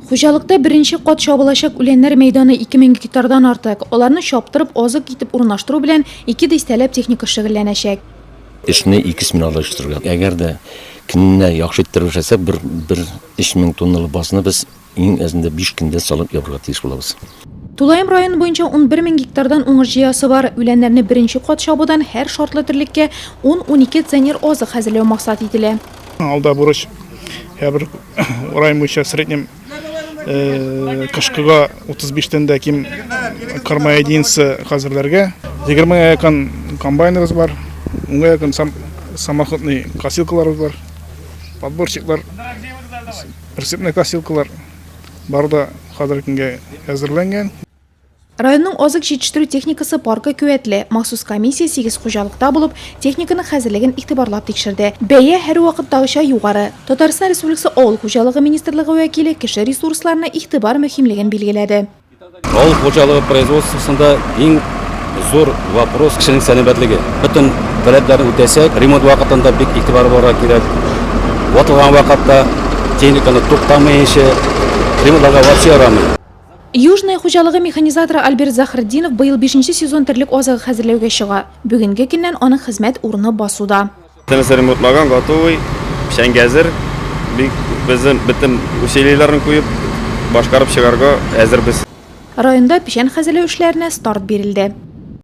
Хуҗалыкта беренче кат чабылачак үләннәр мәйданы 2000 гектардан артык. Аларны чаптырып, азык итеп урнаштыру белән ике дистәләп техника шөгыльләнәчәк. Эшне ике сменада оештырырга. Әгәр дә көненә яхшы иттереп эшләсәк, бер, бер 3000 тонналы базны без иң әзендә биш көндә салып ябырга тиеш булабыз. Тулаем район буенча 11 мең гектардан уңыш җыясы бар. Үләннәрне беренче кат чабудан һәр шартлы терлеккә ун-унике центнер азык хәзерләү максат ителә. Алда бурыч һәрбер район буенча среднем кышкыга 35 тән дә ким корма единица хәзерләргә. 20 меңгә якын комбайныбыз бар, унга якын самоходный косилкаларыбыз бар, подборщиклар, прицепный косилкалар бар да хәзерге көнгә әзерләнгән. Районның азык җитештерү техникасы паркы куәтле. Махсус комиссия сигез хуҗалыкта булып, техниканың хәзерлеген игътибарлап тикшерде. Бәя һәрвакыттагыча югары. Татарстан Республикасы Авыл хуҗалыгы министрлыгы вәкиле кеше ресурсларына игътибар мөһимлеген билгеләде. Авыл хуҗалыгы производствосында иң зур вопрос, кешенең сәламәтлеге. Бөтен таләпләрне үтәсәк, ремонт вакытында бик игътибарлы булырга кирәк. Ватылган вакытта техниканы туктамыйнча ремонтларга вообще ярамый. Южное хуҗалыгы механизаторы Альберт Заһретдинов быел бишенче сезон терлек азыгы хәзерләүгә чыга. Бүгенге көннән аның хезмәт урыны басуда. Бөтенесе ремонтлаган, готовый, печәнгә әзер. Бик безнең бөтен усилиеләрне куеп, башкарып чыгарга әзербез. Районда печән хәзерләү эшләренә старт бирелде.